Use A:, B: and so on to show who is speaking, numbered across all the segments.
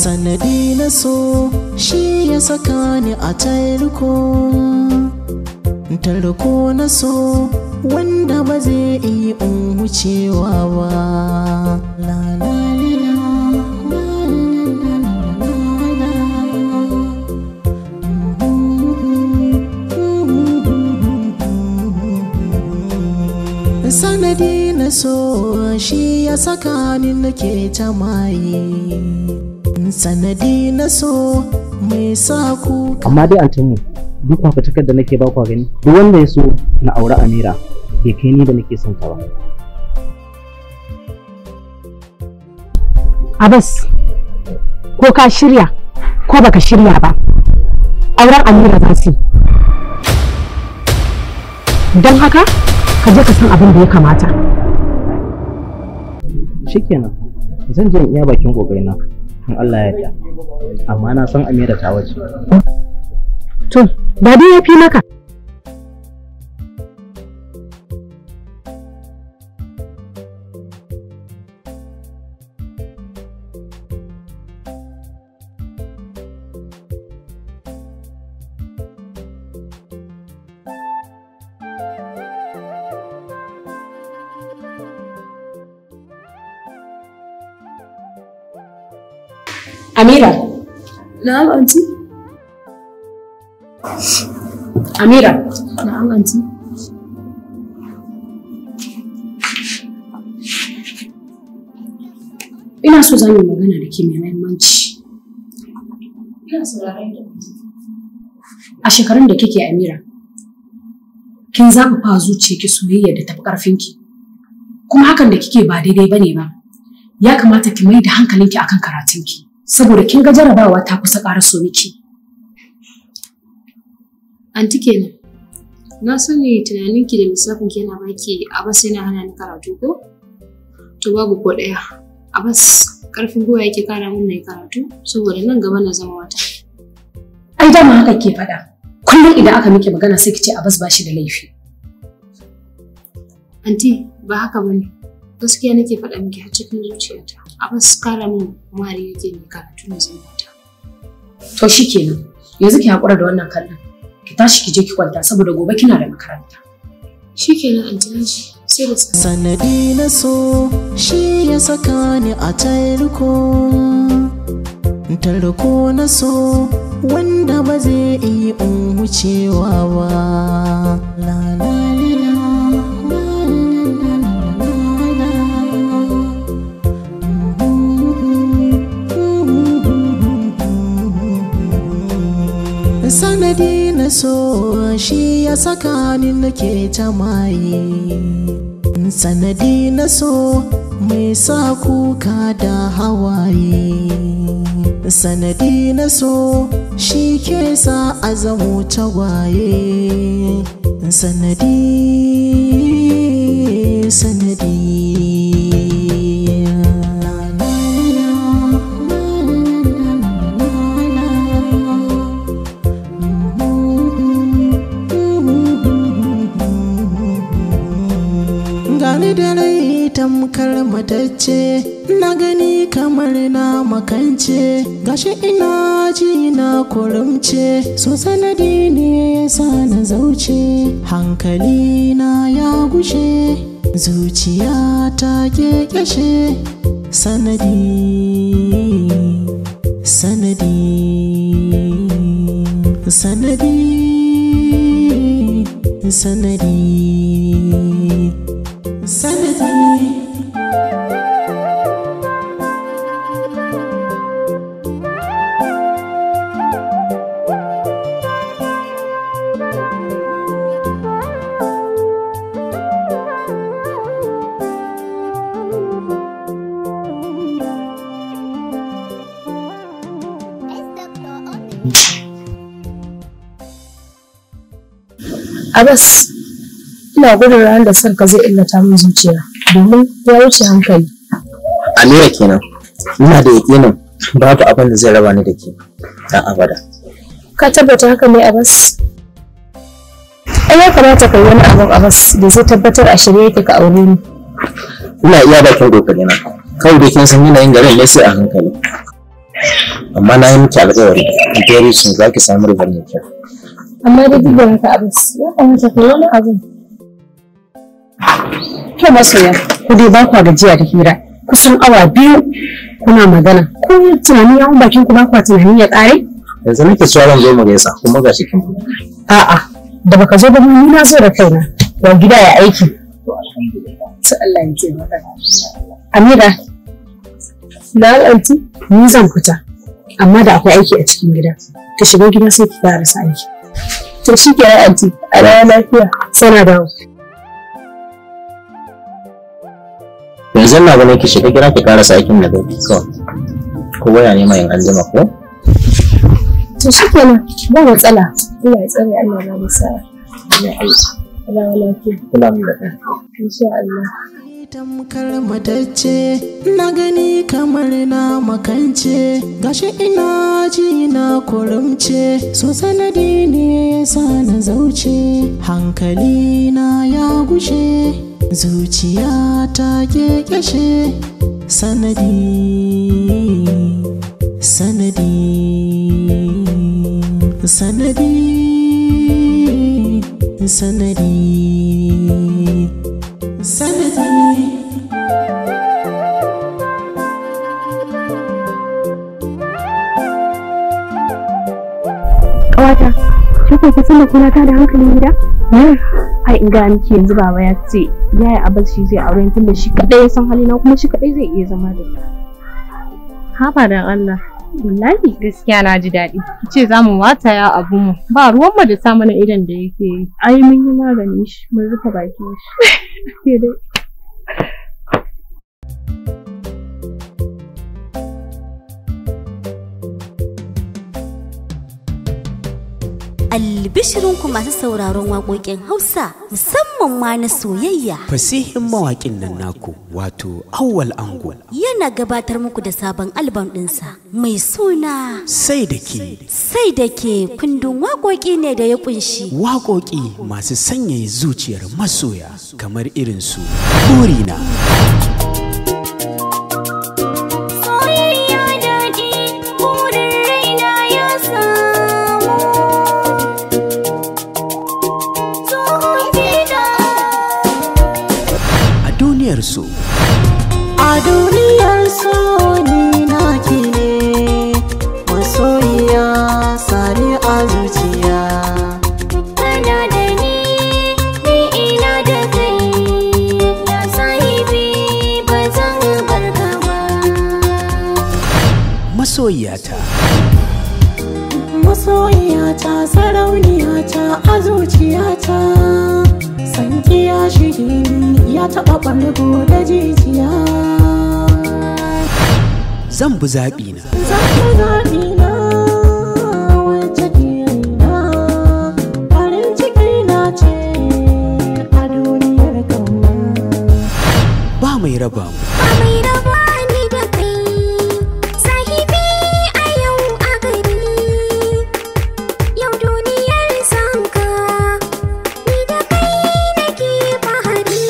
A: Sanadi na so shi ya saka ni a tarko, tarko na so wanda ba zai iya in wucewa ba. La la la la la la la. Sanadi na so shi ya saka ni nake ta maye. Sanadi na so mai sa kuka.
B: Amma dai antinmu, duk fafutukar da nake ba kwa gani, duk wanda ya so na aure Amira bai kai ni da nake son ta ba.
C: Abbas, ko ka shirya ko baka shirya ba, auren Amira za su yi. Don haka ka je ka san abin da ya kamata.
B: Shikenan, zan je in iya bakin kokarina in Allah ya yarda. Amma na san Amira ta wace.
C: To, da dai ya fi maka. Amira.
D: Na'am aunty.
C: Amira.
D: Na'am aunty.
C: Ina so za mu yi magana da ke mai muhimmanci.
D: Ina sauraron ki.
C: A shekarun da kike Amira, kin zafafa zuciyarki soyayya da tafi ƙarfinki. Kuma hakan da kike ba daidai bane ba. Ya kamata ki mai da hankalinki akan karatunki. Saboda kin ga jarabawa ta kusa ƙaraso miki.
D: Anti kenan. Na sani tunaninki da lissafinki yana baki Abbas yana hana ni karatu ko? To babu ko ɗaya. Abbas ƙarfin gwiwa yake kara min na yi karatu saboda nan gaba na zama wata.
C: Ai dama haka ke faɗa. Kullum idan aka miki magana sai ki ce Abbas ba shi da laifi.
D: Anti ba haka bane. Gaskiya nake faɗa miki har cikin zuciyata. Abbas kara min mari yake ne karatu na zama wata.
C: To shikenan. Yanzu ki haƙura da wannan kallon. Ki tashi ki je ki kwanta saboda gobe kina da makaranta.
D: Shikenan anti naji. Sai da safe.
A: Sanadi na so shi ya saka ni a tarko, tarko na so wanda ba zai iya in wucewa ba. La la la la la la la la. Sanadi na so shi ya saka ni nake ta maye. Sanadi na so mai sa kuka da hawaye. Sanadi na so shi ke sa a zamo tagwaye. Sanadi, sanadi. La la la la la la la. Gani da rai tamkar matacce, na gani kamar na makance, gashi ina ji na kurumce, so sanadi ne ya sa na zauce, hankali na ya gushe, zuciya ta kekeshe, sanadi, sanadi, sanadi, sanadi, sanadi.
E: Abbas, ina gudun ranar da son ka zai illata min zuciya domin ya wuce hankali.
B: Amira kenan. Ina da yakinin babu abin da zai raba ni da ke a abada.
E: Ka tabbata haka ne Abbas? Ai ya kamata ka yi wani abin Abbas da zai tabbatar a shirye yake ka aure ni.
B: Ina iya bakin kokarina. Kawai dai kin san yanayin garin ne sai a hankali. Amma na yi miki alƙawari very soon za ki samu ribar mai kyau.
E: Amma dai duk da haka Abbas ya kamata ka yi wani abin.
C: To masoya, ku dai ba kwa gajiya da hira. Kusan awa 2 kuna magana. Ko tunanin yawon bakin ku ba kwa tunanin ya ƙare?
B: Yanzu nake cewa zan zo mu gaisa kuma ga shi kin.
C: A'a, da baka zo ba ni na zo da kaina. Wa gida ya aiki.
B: To alhamdulillah.
C: To Allah ya taimaka. Amira, na anti ni zan fita. Amma da akwai aiki a cikin gida. Ki shiga gida sai ki karasa aiki.
E: To shi kenan anti, a dawo lafiya.
C: Sai na dawo.
B: Yanzu ina ganin ki shiga gida ki karasa aikin da kai kawai. Ko waya ne mai anjima ko?
E: To shi kenan ba matsala. Allah ya tsare, Allah ya ba mu sa'a. A dawo lafiya.
B: Kula min da kai.
E: Insha Allah.
A: Tamkar matacce na gani kamar na makance, gashi ina ji na kurumce, so sanadi ne ya sa na zauce, hankali na ya gushe, zuciya ta kekeshe, sanadi sanadi sanadi sanadi sanadi.
E: Ƙawata, ki ko ki sanar kuna ta da hankalin gida? Ai in ga miki yanzu baba ya ce yaya Abbas shi zai aure tunda shi kadai ya san halina kuma shi kadai zai iya zama da ni.
F: Haba dan Allah.
E: Wallahi
F: gaskiya na ji daɗi. Ki ce za mu wataya abun mu. Ba ruwan mu da sa mana idon da yake yi.
E: Ai mun yi maganin shi, mun rufe bakin shi. Ke dai.
G: Albishirinku masu sauraron waƙoƙin Hausa musamman ma na soyayya.
H: Fasihin mawaƙin nan naku wato Auwal Ango
G: yana gabatar muku da sabon albam ɗinsa mai suna
H: Sai da ke.
G: Sai da ke kundin waƙoƙi ne da ya ƙunshi
H: waƙoƙi masu sanyaya zuciyar masoya kamar irin su Burina.
G: Soyayya daɗi, burin raina ya samu. Tsohon gida.
H: A duniyar su.
A: A duniyar so ni naki ne, masoyiya sani a zuciya.
G: Kana da ni, ni ina da kai, ya sahibi ba zan bar ka ba.
H: Masoyiyata.
A: Masoyiyata sarauniyata a zuciyata, sanki ya shige ni ya taɓa ɓargo da jijiya.
H: Zan bi zaɓina.
A: Zan bi zaɓina wacce ke raina, farin ciki na ce a duniyar ƙauna.
H: Ba mai raba mu.
G: Ba mai raba ni da kai, sahibi a yau a gari. Yau duniyar sanka, ni da kai nake fahari.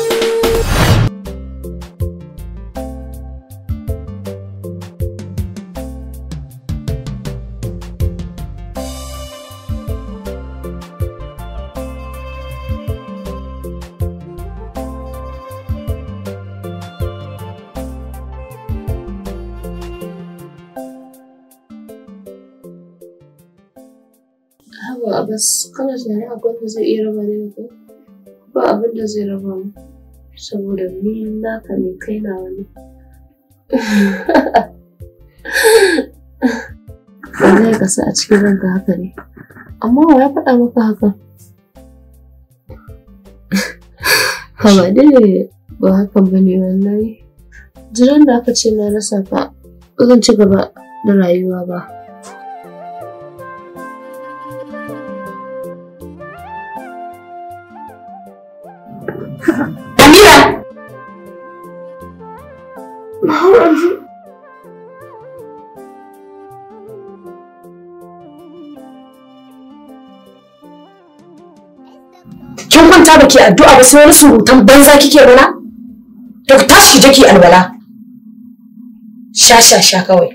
D: Haba Abbas, kana tunanin akwai wanda zai iya raba ni da kai? Ba abin da zai raba mu, saboda ni naka ne kai nawa ne. Wallahi ka sa a cikin ranka haka ne. Amma wa ya faɗa maka haka? Haba dai ba hakan ba ne wallahi. Jiran da aka ce na rasa ka, ba zan ci gaba da rayuwa ba.
C: Amira! Kin kwanta baki addu'a ba sai wani surutan banza kike mana? To ki tashi ki je ki alwala. Sha sha sha kawai.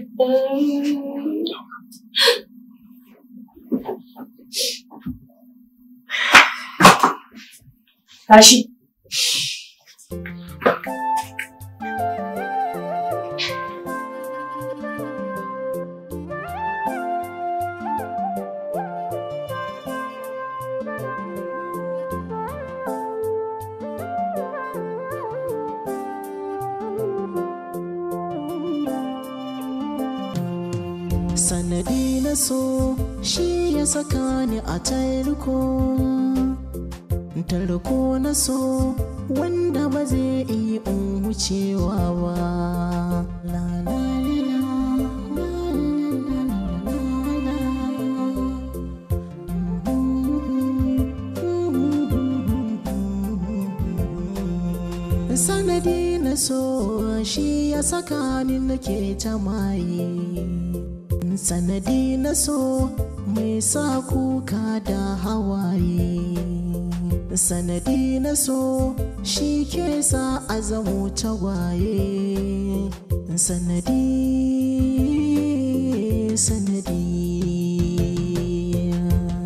C: Tashi.
A: Sanadi na so shi ya saka ni a tarko, tarko na so wanda ba zai iya in wucewa ba. La la la la la la la la. Sanadi na so shi ya saka ni nake ta maye. Sanadi na so mai sa kuka da hawaye. Sanadi na so shi ke sa a zamo tagwaye. Sanadi, sanadi.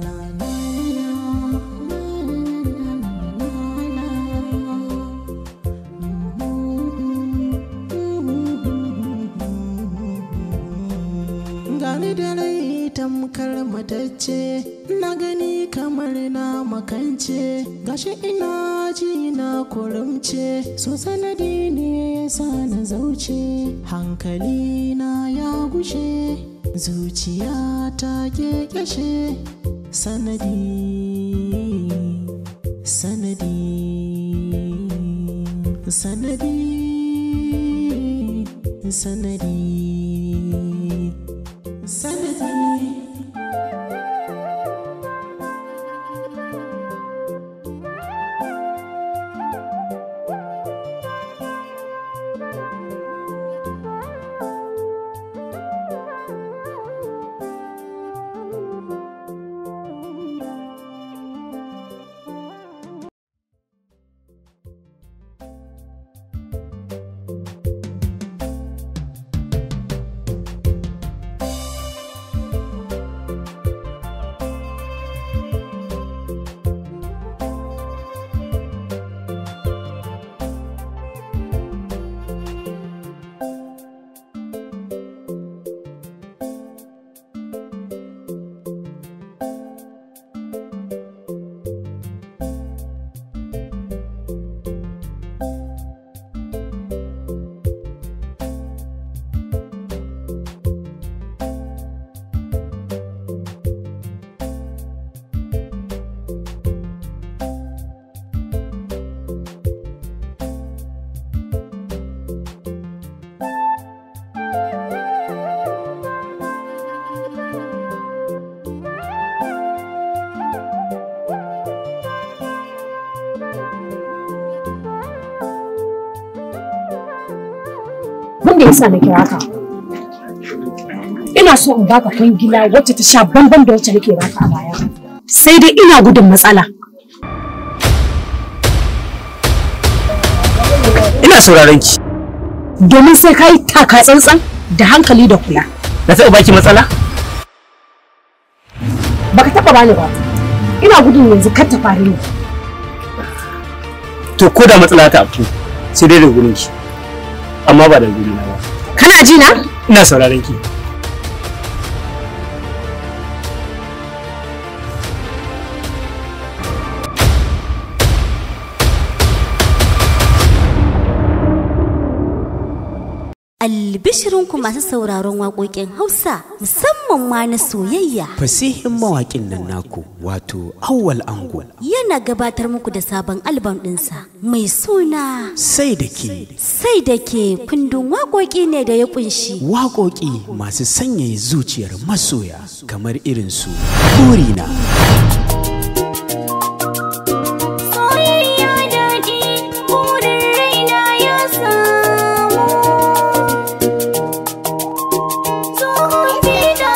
A: La la la la la la la. Gani da rai tamkar matacce, na gani kamar na makance, gashi ina ji na kurumce, so sanadi ne ya sa na zauce, hankali na ya gushe, zuciya ta kekeshe, sanadi, sanadi, sanadi, sanadi, sanadi.
C: Wanda yasa na kira ka, ina so in baka kwangila wacce ta sha bamban da wacce nake baka a baya, sai dai ina gudun matsala.
I: Ina sauraron ki.
C: Domin sai ka yi taka tsantsan da hankali da kula.
I: Na taɓa baki matsala?
C: Baka taɓa bani ba. Ina gudun yanzu kar ta faru ne.
I: To ko da matsala ta afku, sai dai daga gurin ki. Amma ba daga gurina ba.
C: Kana ji na?
I: Ina sauraron ki.
J: Albishirinku masu sauraron waƙoƙin Hausa musamman ma na soyayya.
H: Fasihin mawaƙin nan naku wato Auwal Ango
J: Yana gabatar muku da sabon albam ɗinsa mai suna
H: Sai da ke.
J: Sai da ke kundin waƙoƙi ne da ya ƙunshi
H: Waƙoƙi masu sanyaya zuciyar masoya kamar irin su Burina.
G: Soyayya daɗi, burin raina ya samu. Tsohon gida.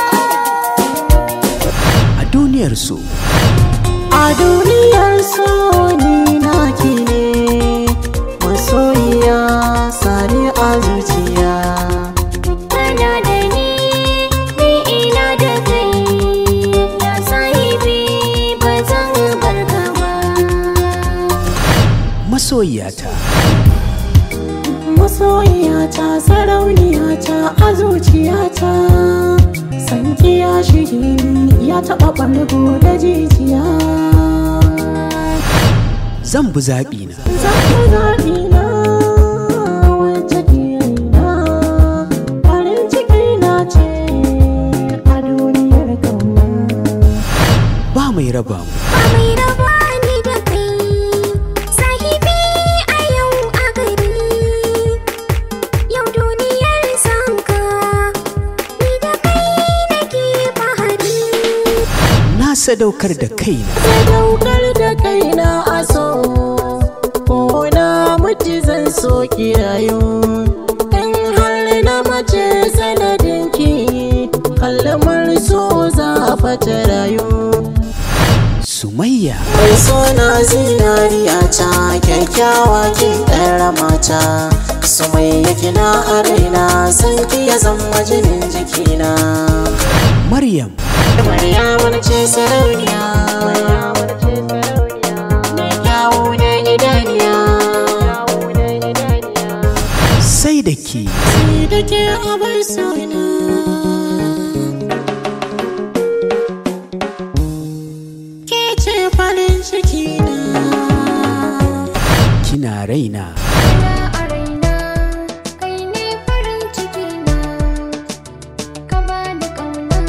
H: A duniyar su.
A: A duniyar so ni naki ne, masoyiya sani a zuciya.
G: Kana da ni, ni ina da kai.
A: a zuciyata, sanki ya shige ni ya taɓa ɓargo da jijiya.
H: Zan bi zaɓina.
A: Zan bi zaɓina wacce ke raina, farin ciki na ce a duniyar kauna.
H: Ba mai raba mu.
G: Ba mai raba ni da kai, sahibi a yau a gari. Yau duniyar sanka, ni da kai nake fahari.
H: Na sadaukar da kaina.
A: Sadaukar da kaina a so, ko na mutu zan so ki rayu. In har na mace sanadinki, kalmar so za fata rayu.
H: Sumayya.
A: Mai suna zinariya ta, kyakkyawa kin ɗara mata. Sumayya kina a raina, san ki ya zama jinin jikina.
H: Maryam.
A: Maryam ce sarauniya, mai kyawu da idaniya.
H: Sai da ke.
A: Sai da ke abar suna. Ke ce farin ciki na.
H: Kina raina.
G: A raina, kai ne farin ciki na. Ka bani ƙauna,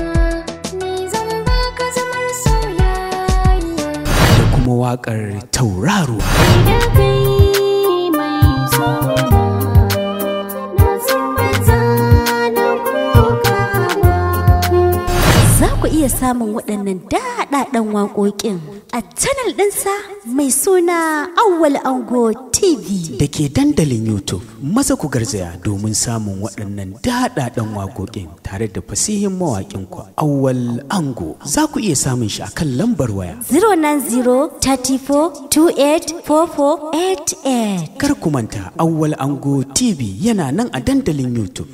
G: ni zan baka zamar soyayya.
H: Da kuma waƙar Tauraruwa.
G: Da kai mai sona, na san ba za na koka ba.
J: Za ku iya samun waɗannan daɗaɗɗen waƙoƙin a channel ɗinsa mai suna Awwal Ango TV.
H: Da ke dandalin YouTube, maza ku garzaya domin samun waɗannan daɗaɗɗen waƙoƙin tare da fasihin mawaƙin ku Awwal Ango. Za ku iya samun shi akan lambar waya
J: 090 34 28 44 88.
H: Kar ku manta, Awwal Ango TV yana nan a dandalin YouTube.